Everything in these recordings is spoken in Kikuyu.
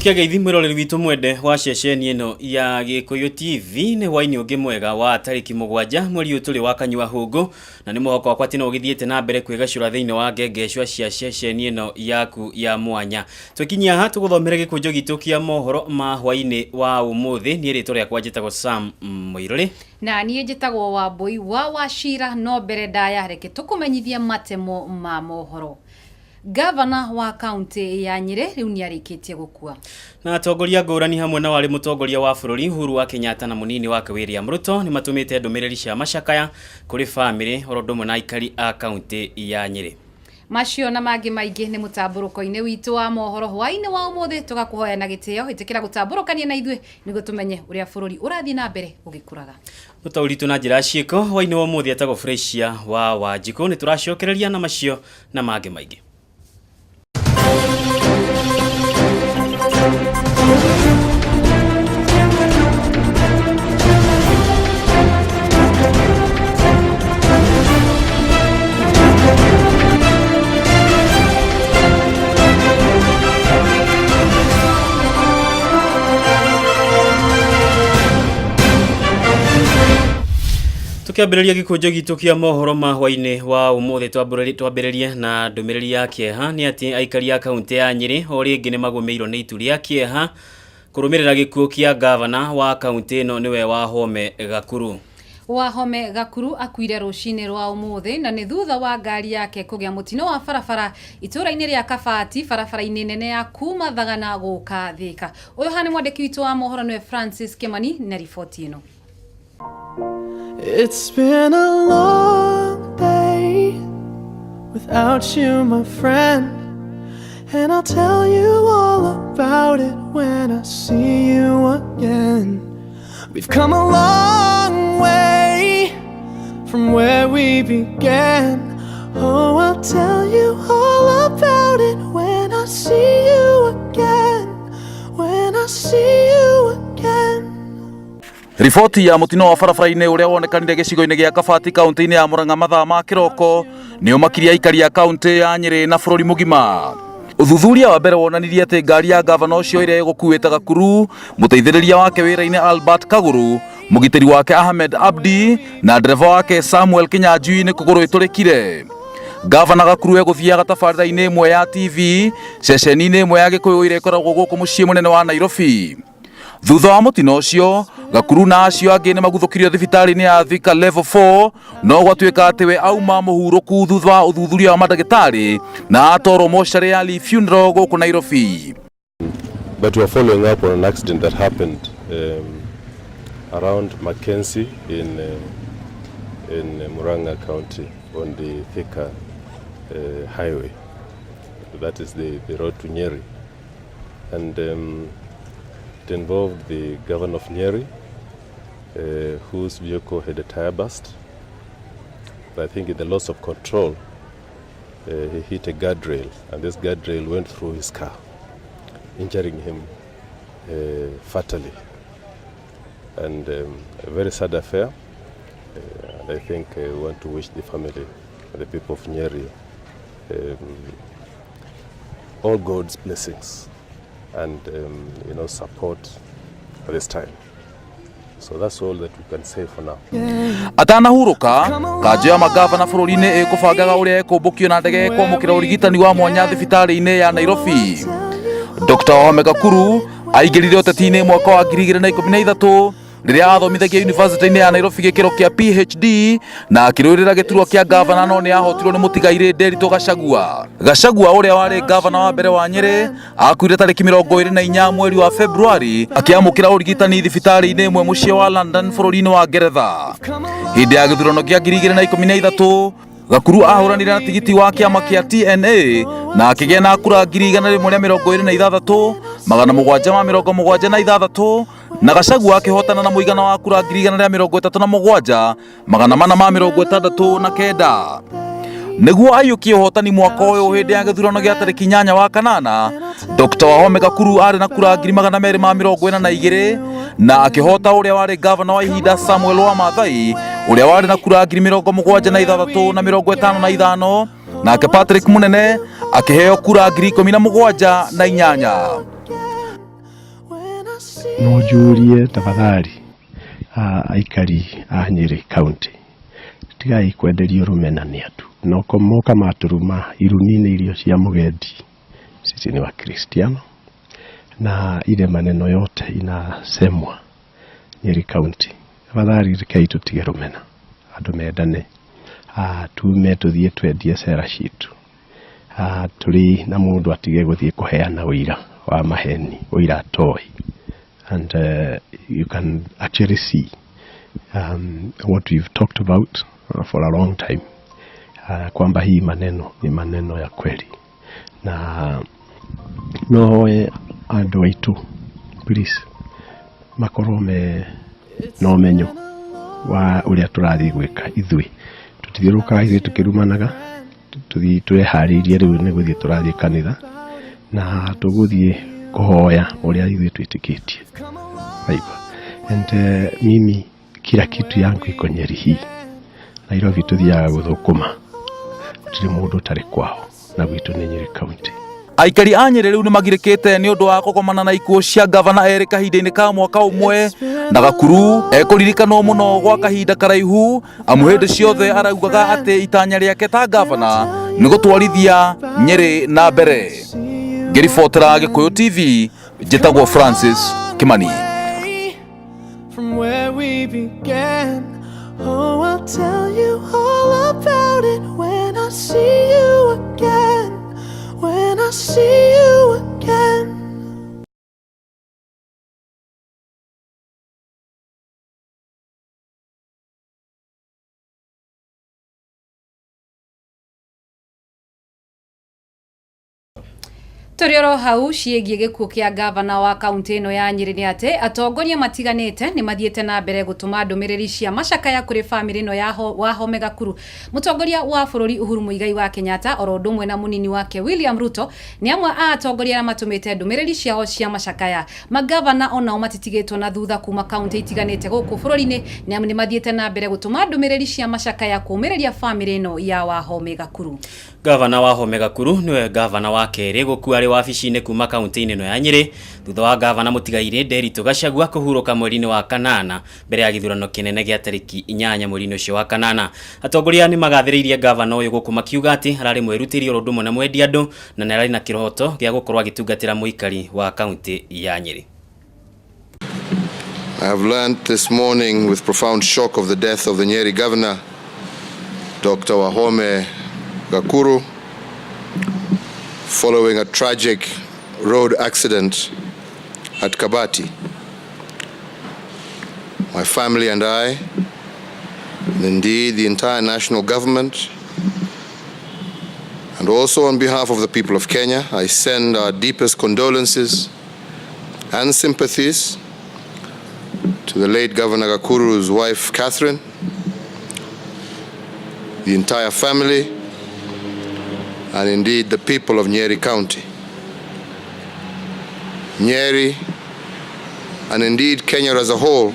Tũgũkũinũkia ngeithi mwĩroreri witũ mwende wa ceceni ĩno ya Gĩkũyũ TV. Nĩ hwainĩ ũngĩ mwega wa tarĩki 7 mweri ũyũ tũrĩ wa Kanyua Hũngũ, na nĩ mwĩhoko wakwa atĩ no ũgĩthiĩte na mbere kwĩgacũra thĩinĩ wa ngengecwa cia ceceni ĩno yaku ya mwanya. Twĩkinyia haha tũgũthomere gĩkũnjo gitũ kĩa mohoro ma hwainĩ wa ũmũthĩ. Niĩ rĩtwa rĩakwa njĩtagwo Sam Mũirũrĩ. Na niĩ njĩtagwo Wambũi wa Wachira. No mbere ndaya, reke tũkũmenyithie matemo ma mohoro. Gavana wa kaunti ya Nyĩrĩ rĩu nĩ arĩkĩtie gũkua. Na atongoria ngũrani hamwe na warĩ mũtongoria wa bũrũri Uhuru wa Kenyatta na mũnini wake William Ruto nĩ matũmĩte ndũmĩrĩri cia macakaya kũrĩ bamĩrĩ oro ũndũ ũmwe na aikari a kaunti ya Nyĩrĩ. Macio na mangĩ maingĩ nĩ mũtambũrũko-inĩ witũ wa mohoro hwaĩ-inĩ wa ũmũthĩ. Tũgakũhoya na gĩtĩo ĩtĩkĩra gũtambũrũkania na ithuĩ nĩguo tũmenye ũrĩa bũrũri ũrathiĩ na mbere ũgĩkũraga. Mũtaũri witũ na njĩra ya ciĩko hwaĩ-inĩ wa ũmũthĩ etagwo Fresia wa Wanjikũ. Nĩ tũracokereria na macio na mangĩ maingĩ. Tukiambĩrĩria gĩkũnjo gitũ kĩa mohoro ma hwainĩ wa ũmũthĩ, twambĩrĩrie na ndũmĩrĩri ya kĩeha nĩ atĩ aikari a kaunti ya Nyĩrĩ o rĩngĩ nĩ magũmĩirwo nĩ itu rĩa kĩeha kũrũmĩrĩra gĩkuũ kĩa ngavana wa kaunti ĩno nĩwe Wahome Gakuru. Wahome Gakuru akuire rũcinĩ rwa ũmũthĩ na nĩ thutha wa ngari yake kũgĩa mũtino wa barabara itũũra-inĩ rĩa Kabati, barabara-inĩ nene ya kuma Thagana gũka Thĩka. Ũyũ haha nĩ mwandĩki witũ wa mohoro nĩwe Francis Kimani na riboti ĩno. It's been a long day without you, my friend, and I'll tell you all about it when I see you again. We've come a long way from where we began. Oh, I'll tell you all about it when I see you again. When I see you again. Riboti ya mũtino wa barabara-inĩ ũrĩa wonekanire gĩcigo-inĩ gĩa Kabati kaunti-inĩ ya Murang'a mathaa ma kĩroko nĩ ũmakirie aikari a kaunti ya Nyĩrĩ na bũrũri mũgima. Ũthuthuria wa mbere wonanirie atĩ ngari ya ngavana ũcio ĩrĩa ĩgũkuĩte Gakuru, mũteithĩrĩria wake wĩra-inĩ Albert Kaguru, mũgitĩri wake Ahmed Abdi na ndereba wake Samuel Kinyanjui nĩ kũgũrũ ĩtũrĩkire. Ngavana Gakuru egũthiaga tabarĩra-inĩ ĩmwe ya TV ceceni-inĩ ĩmwe ya Gĩkũyũ ĩrĩa ĩkoragwo gũkũ mũciĩ mũnene wa Nairobi. Thutha wa mũtino ũcio, Gakuru na acio angĩ nĩ maguthũkirio thibitarĩ-inĩ ya Thika Level 4, no gwatuĩka atĩ we auma mũhurũku thutha wa ũthuthuria wa mandagĩtarĩ na atwarwo mocarĩ ya Lee Funeral gũkũ Nairobi. But we are following up on an accident that happened around Mackenzie in Murang'a County on the Thika highway. That is the road to Nyeri. And it involved the governor of Nyeri, whose vehicle had a tire burst. But I think in the loss of control, he hit a guardrail, and this guardrail went through his car, injuring him fatally. And a very sad affair. And I think we want to wish the family and the people of Nyeri all God's blessings and support at this time. So that's all that we can say for now. Atanahurũka, kanjũ ya mangavana bũrũri-inĩ ĩkũbangaga ũrĩa ĩkũmbũkio na ndege ĩkwamũkĩra ũrigitani wa mwanya thibitarĩ-inĩ ya Nairobi. Dr. Wahome Gakuru aingĩrire ũteti-inĩ mwaka wa 2013 rĩrĩa athomithagia yunivasĩtĩ-inĩ ya Nairobi gĩkĩro kĩa PhD na akĩrũĩrĩra gĩturwa kĩa ngavana, no nĩ ahotirwo nĩ mũtigairĩ Nderitu Gachagua. Gachagua ũrĩa warĩ ngavana wa mbere wa Nyĩrĩ akuire tarĩki 24 mweri wa Februari akĩamũkĩra ũrigitani thibitarĩ-inĩ ĩmwe mũciĩ wa London bũrũri-inĩ wa Ngeretha. Hĩndĩ ya gĩthurano kĩa 2013, Gakuru ahũranire na tigiti wa kĩama kĩa TNA na akĩgĩa na kura 126,776, na Gachagua akĩhotana na mũigana wa kura 137,469. Nĩguo aiyũkie ũhotani mwaka ũyũ hĩndĩ ya gĩthurano gĩa tarĩki 8 wa kanana, Dr. Wahome Gakuru arĩ na kura 242,000 na akĩhota ũrĩa warĩ ngavana wa ihinda Samuel wa Maathai ũrĩa warĩ na kura 76,055, nake Patrick Munene akĩheo kura 17,008. No njũrie tafadhali aikari a Nyeri County, tigai kwenderio rũmena nĩ andũ no moka matũruma. Irumi nĩ irio cia mũgendi. Sisi ni Wakristiano na ile maneno yote inasemwa Nyeri County, tafadhali rekei tũtige rũmena, andũ mendane, tume tũthiĩ twendie cera citũ tũrĩ na mũndũ atige gũthiĩ kũheana ũira wa maheni, ũira atoĩ. And you can actually see what we've talked about for a long time, kwamba hii maneno ni maneno ya kweli. Na no hoe andũ aitũ, please, makorwo me na ũmenyo wa ũrĩa tũrathiĩ gwĩka. Ithuĩ tũtithiũrũrũkaga ithuĩ tũkĩrumanaga, tũthiĩ twĩharĩirie. Rĩu nĩ gũthiĩ tũrathiĩ kanitha na tũgũthiĩ kũhoya ũrĩa ithuĩ twĩtĩkĩtie. Waigua? And mimi kila kitu yangu iko Nyeri hii. Nairobi tũthiaga gũthũkũma, gũtirĩ mũndũ ũtarĩ kwao, na gwitũ nĩ Nyeri County. Aikari a Nyeri rĩu nĩ magirĩkĩte nĩ ũndũ wa kũgomana na ikuũ cia ngavana erĩ kahinda-inĩ ka mwaka ũmwe, na Gakuru ekũririkanwo mũno gwa kahinda karaihu, amu hĩndĩ ciothe araugaga atĩ itanya rĩake ta ngavana nĩ gũtwarithia Nyeri na mbere. Ngĩribotera Gĩkũyũ TV, njĩtagwo Francis Kimani. From where we began. Oh, I'll tell you all about it when I see you again. When I see you again. Tũrĩ oro hau ciĩgiĩ gĩkuũ kĩa gavana wa kaunti ĩno ya Nyĩrĩ, nĩ atĩ atongoria matiganĩte nĩ mathiĩte na mbere gũtũma ndũmĩrĩri cia macakaya kũrĩ bamĩrĩ ĩno ya Wahome Gakuru. Mũtongoria wa bũrũri Uhuru Muigai wa Kenyatta, oro ũndũ ũmwe na mũnini wake William Ruto, nĩ amwe a atongoria arĩa matũmĩte ndũmĩrĩri ciao cia macakaya. Magavana onao matitigĩtwo na thutha kuma kaunti itiganĩte gũkũ bũrũri-inĩ, nĩ amu nĩ mathiĩte na mbere gũtũma ndũmĩrĩri cia macakaya kũũmĩrĩria bamĩrĩ ĩno ya Wahome Gakuru. Gavana Wahome Gakuru niwe gavana wa kerĩ gũkua arĩ wabici-inĩ kuma kaunti-inĩ ĩno ya Nyĩrĩ, thutha wa gavana mũtigairĩ Nderitu Gachagua kũhurũka mweri-inĩ wa kanana mbere ya gĩthurano kĩnene gĩa tarĩki 8 mweri-inĩ ũcio wa kanana. Atongoria nĩ magathĩrĩirie gavana ũyũ gũkũ makiuga atĩ ararĩ mwĩrutĩri oro ũndũ ũmwe na mwendi andũ, na nĩ ararĩ na kĩroto gĩa gũkorwo agĩtungatĩra mũikari wa kaunti ya Nyĩrĩ. I have learned this morning with profound shock of the death of the Nyeri governor, Dr. Wahome Gakuru, following a tragic road accident at Kabati. My family and I, and indeed the entire national government, and also on behalf of the people of Kenya, I send our deepest condolences and sympathies to the late Governor Gakuru's wife, Catherine, the entire family, and indeed the people of Nyeri County. Nyeri, and indeed Kenya as a whole,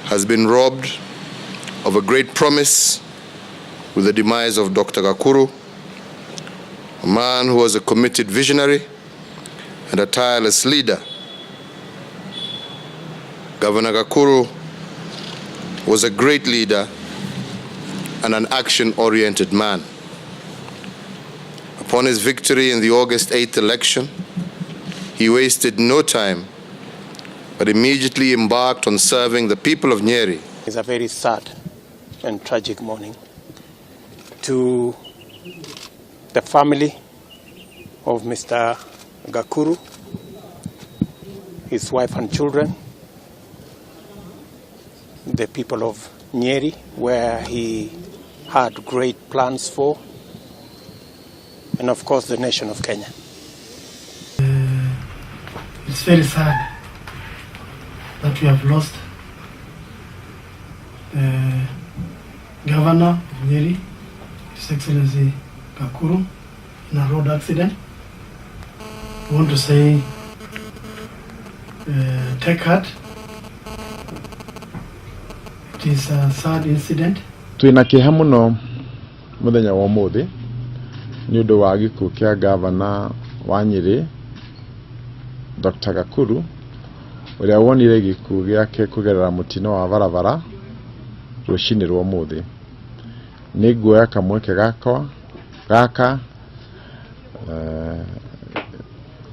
has been robbed of a great promise with the demise of Dr. Gakuru, a man who was a committed visionary and a tireless leader. Governor Gakuru was a great leader and an action-oriented man. Upon his victory in the August 8th election, he wasted no time but immediately embarked on serving the people of Nyeri. It's a very sad and tragic morning to the family of Mr. Gakuru, his wife and children, the people of Nyeri, where he had great plans for, and of course the nation of Kenya. It's very sad that we have lost the governor of Nyeri, His Excellency Gakuru, in a road accident. We want to say, take heart. It is a sad incident. Twina kĩeha mũno mũthenya wa ũmũthĩ nĩ ũndũ wa gĩkuũ kĩa gavana wa Nyĩrĩ, Dr. Gakuru. Ũrĩa wonire gĩkuũ gĩake kũgerera mũtino wa barabara rũcinĩ rwa ũmũthĩ. Nĩ nguoya kamweke gakwa gaka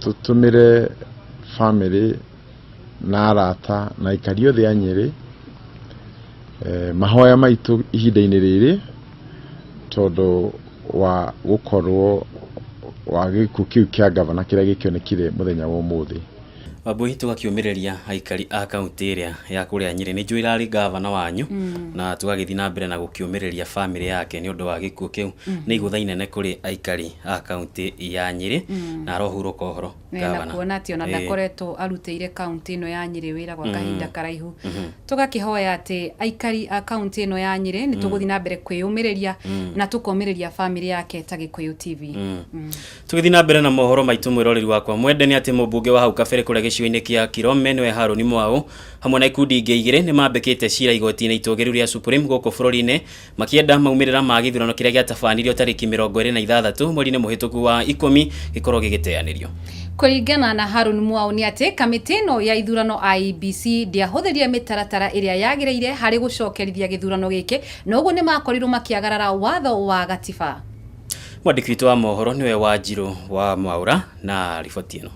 tũtũmĩre bamĩrĩ na arata na aikari othe a Nyĩrĩ mahoya maitũ ihinda-inĩ rĩrĩ tondũ wa gũkorwo wa gĩkuũ kĩu kĩa gavana kĩrĩa gĩkĩonekire mũthenya wa ũmũthĩ. Wambui, tugakiumĩrĩria aikari a kaunti ĩrĩa ya kũrĩa Nyĩrĩ, nĩ njũĩ ĩrarĩ gavana wanyu, na tũgagĩthiĩ na mbere na gũkĩũmĩrĩria bamĩrĩ yake nĩ ũndũ wa gĩkuũ kĩu. Nĩ igũtha inene kũrĩ aikari a kaunti ya Nyĩrĩ, na arohurũka ũhoro na gavana. Kuona atĩ ona ndakoretwo arutĩire kaunti ĩno ya Nyĩrĩ wĩra gwa kahinda karaihu, tũgakĩhoya atĩ aikari a kaunti ĩno ya Nyĩrĩ nĩ tũgũthiĩ na mbere kwĩyũmĩrĩria na tũkomĩrĩria bamĩrĩ yake ta Gĩkũyũ TV. Tũgĩthiĩ na mbere na mohoro maitũ, mwĩroreri wakwa mwende, nĩ atĩ mũmbunge wa hau kabere kũrĩa gĩcigo-inĩ kĩa Kirome nĩwe Harũni Mwau hamwe na ikundi ingĩ igĩrĩ nĩ mambĩkĩte cira igoti-inĩ itũgĩru rĩa Supreme gũkũ bũrũri-inĩ, makĩenda maumĩrĩra ma gĩthurano kĩrĩa gĩatabanirio tarĩki 26 mweri-inĩ mũhĩtũku wa 10 gĩkorwo gĩgĩteanĩrio. Kũringana na Harun Mwau nĩ atĩ kamĩtĩ ĩno ya ithurano IEBC ndĩahũthĩrire mĩtaratara ĩrĩa yagĩrĩire harĩ gũcokerithia gĩthurano gĩkĩ, na ũguo nĩ makorirwo makĩagarara watho wa gatiba. Mwandĩki witũ wa mohoro nĩwe Wanjirũ wa Mwaura na riboti ĩno.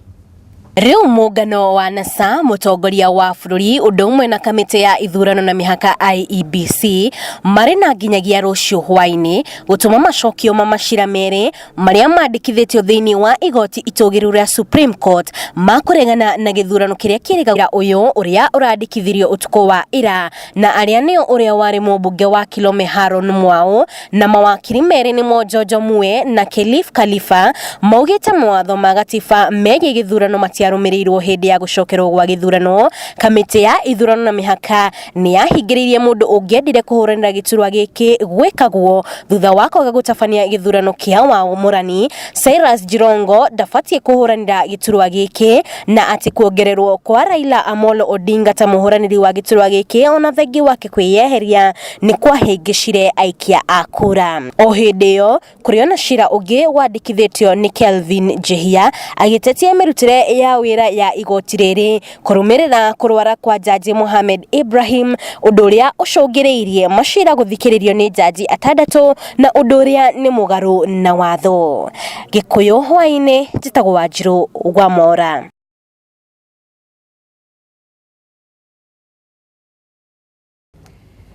Rĩu mũngano wa NASA, mũtongoria wa bũrũri ũndũ ũmwe na kamĩtĩ ya ithurano na mĩhaka IEBC marĩ na nginyagia rũciũ hwaĩ-inĩ gũtũma macokio ma macira merĩ marĩa mandĩkithĩtio thĩinĩ wa igoti itũgĩru rĩa Supreme Court ma kũregana na gĩthurano kĩrĩa kĩrĩga ũyũ ũrĩa ũrandĩkithirio ũtukũ wa ira, na arĩa nĩo ũrĩa warĩ mũmbunge wa Kilome Haron Mwau na mawakiri merĩ nĩmo Jojo Mue na Khelif Khalifa, maugĩte mawatho ma gatiba megiĩ gĩthurano matiarũmĩrĩirwo hĩndĩ ya gũcokerwo gwa gĩthurano. Kamĩtĩ ya ithurano na mĩhaka nĩ yahingĩrĩirie mũndũ ũngĩendire kũhũranĩra gĩturwa gĩkĩ gwĩkagwo thutha wa kwaga gũtabania gĩthurano kĩa wamũrani. Cyrus Jirongo ndabatiĩ kũhũranĩra gĩturwa gĩkĩ, na atĩ kuongererwo kwa Raila Amolo Odinga ta mũhũranĩri wa gĩturwa gĩkĩ ona thengi wake kwĩyeheria nĩ kwahĩngĩcire aikia a kura. O hĩndĩ ĩyo kũrĩ ona cira ũngĩ wandĩkithĩtio nĩ Kelvin Njihia agĩtetia mĩrutĩre ya wĩra ya igoti rĩrĩ kũrũmĩrĩra kũrwara kwa Jaji Mohamed Ibrahim, ũndũ ũrĩa ũcũngĩrĩirie macira gũthikĩrĩrio nĩ jaji atandatũ, na ũndũ ũrĩa nĩ mũgarũ na watho. Gĩkũyũ hwaĩ-inĩ, njĩtagwo Wanjirũ wa Mora.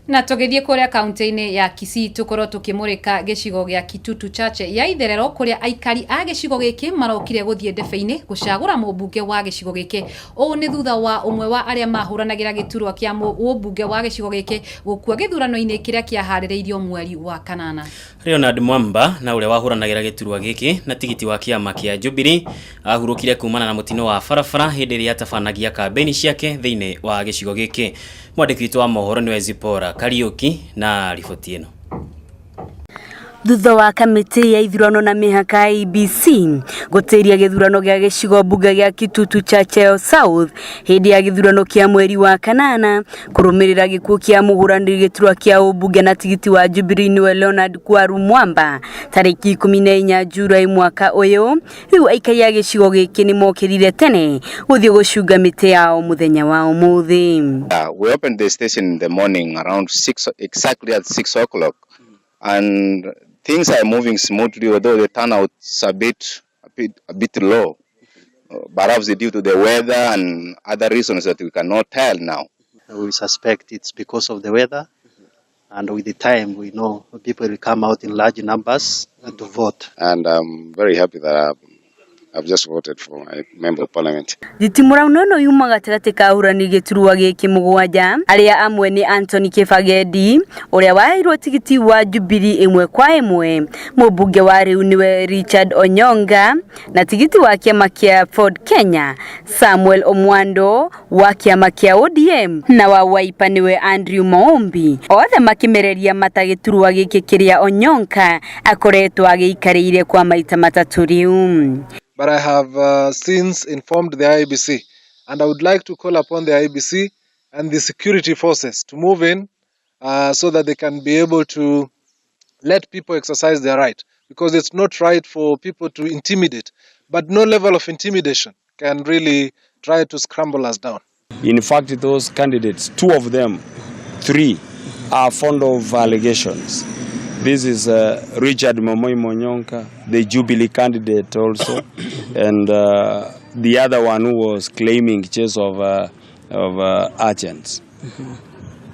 Na tũgĩthiĩ kũrĩa kaunti-inĩ ya Kisii, tũkorwo tũkĩmũrĩka gĩcigo gĩa Kitutu Chache ya itherero, kũrĩa aikari a gĩcigo gĩkĩ marokire gũthiĩ ndebe-inĩ gũcagũra mũmbunge wa gĩcigo gĩkĩ. Ũũ nĩ thutha wa ũmwe wa arĩa mahũranagĩra gĩturwa kĩa ũmbunge wa gĩcigo gĩkĩ gũkua gĩthurano-inĩ kĩrĩa kĩaharĩrĩirio mweri wa kanana. Leonard Mwamba na ũrĩa wahũranagĩra gĩturwa gĩkĩ na tigiti wa kĩama kĩa Jubilee ahurũkire kumana na mũtino wa barabara hĩndĩ ĩrĩa atabanagia kambeni ciake thĩinĩ wa gĩcigo gĩkĩ. Mwandĩki witũ wa mohoro nĩwe Zipora Kariuki na riboti ĩno. Thutha wa kamĩtĩ ya ithurano na mĩhaka IEBC gũtĩria gĩthurano gĩa gĩcigo mbunge gĩa Kitutu Chache South hĩndĩ ya gĩthurano kĩa mweri wa kanana kũrũmĩrĩra gĩkuũ kĩa mũhũranĩri gĩturwa kĩa ũmbunge na tigiti wa Jubilee nĩwe Leonard Kwaru Mwamba tarĩki 14 Julai mwaka ũyũ, rĩu aikari a gĩcigo gĩkĩ nĩ mokĩrire tene gũthiĩ gũcunga mĩtĩ yao mũthenya wa ũmũthĩ. We opened the station in the morning around 6, exactly at 6 o'clock, and things are moving smoothly, although the turnout's a bit low, perhaps due to the weather and other reasons that we cannot tell now. We suspect it's because of the weather, and with the time we know people will come out in large numbers to vote. And I'm very happy that I've just voted for my member of parliament. Nditimũrano ĩno yuma gatagatĩ ka ahũrani gĩturwa gĩkĩ mũgwanja, arĩa amwe nĩ Anthony Kĩbagendi ũrĩa waheirwo tigiti wa Jubilee ĩmwe kwa ĩmwe, mũmbunge wa rĩu nĩwe Richard Onyonga na tigiti wa kĩama kĩa Ford Kenya, Samuel Omwando wa kĩama kĩa ODM na wa Wiper nĩwe Andrew Maombi, othe makĩmereria mata gĩturwa gĩkĩ kĩrĩa Onyonka akoretwo agĩikarĩire kwa maita matatũ rĩu. But I have since informed the IEBC, and I would like to call upon the IEBC and the security forces to move in so that they can be able to let people exercise their right, because it's not right for people to intimidate. But no level of intimidation can really try to scramble us down. In fact, those candidates, two of them, three, are fond of allegations. This is Richard Momoi Monyonka, the Jubilee candidate also, and the other one who was claiming chase of agents.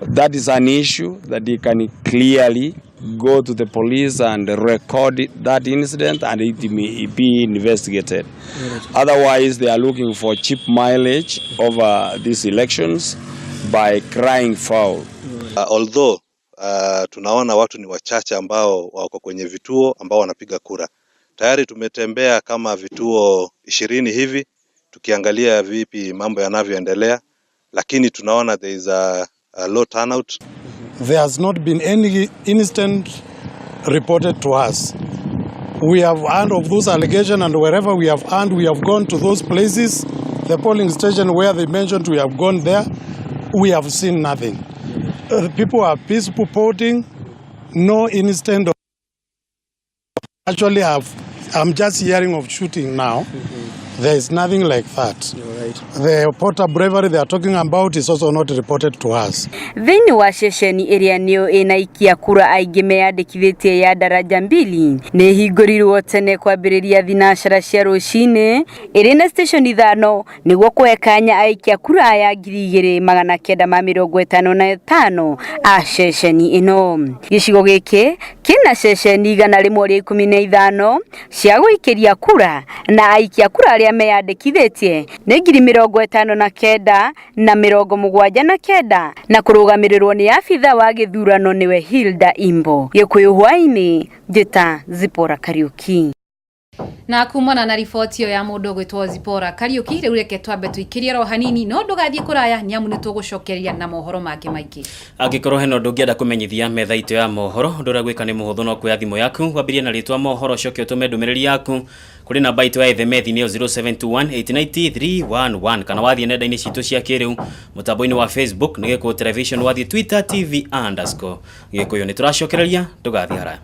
That is an issue that he can clearly go to the police and record that incident and it may be investigated. Otherwise, they are looking for cheap mileage over these elections by crying foul. Although tunaona watu ni wachache ambao wako kwenye vituo ambao wanapiga kura. Tayari tumetembea kama vituo 20 hivi tukiangalia vipi mambo yanavyoendelea, lakini tunaona there is a low turnout. There has not been any incident reported to us. We have heard of those allegations, and wherever we have heard, we have gone to those places, the polling station where they mentioned, we have gone there, we have seen nothing. People are peaceful voting, no incident of actually have, I'm just hearing of shooting now. There is nothing like that. The porter bravery they are talking about is also not reported to us. Thĩinĩ wa ceceni ĩrĩa nĩyo ĩna aikia kura aingĩ meyandĩkithĩtie ya Daraja Mbili nĩ ĩhingũrirwo tene kwambĩrĩria thinacara cia rũcinĩ ĩrĩ na station ithano nĩguo kũhe kanya aikia kura aya 2955 a ceceni ĩno. Gĩcigo gĩkĩ kĩna ceceni 115 cia gũikĩria kura na aikia kura arĩa meyandĩkithĩtie nĩ 59,079 na kũrũgamĩrĩrwo nĩ abitha wa gĩthurano nĩwe Hilda Imbo. Gĩkũyũ hwaĩ-inĩ, njĩta Zipora Kariuki. Na kumana na riboti ĩyo ya mũndũ ũgwĩtwo Zipora Kariuki, rĩu reke twambe tũikĩrie ro hanini, no ndũgathiĩ kũraya nĩamu nĩ tũgũcokeria na mohoro mangĩ maingĩ. Angĩkorwo hena ũndũ ũngĩenda kũmenyithia metha itũ ya mohoro, ũndũ ũrĩa gwĩka nĩ mũhũthũ, no kuoya thimũ yaku, wambĩrĩrie na rĩtwa "mohoro", ũcoke ũtũme ndũmĩrĩri yaku kũrĩ namba itũ ya SMS, nĩyo 0721890311, kana wathiĩ nenda-inĩ citũ cia kĩrĩu, mũtambo-inĩ wa Facebook nĩ Gĩkũyũ Television, wathiĩ Twitter TV_Gĩkũyũ. Nĩ tũracokereria, ndũgathiĩ haraya.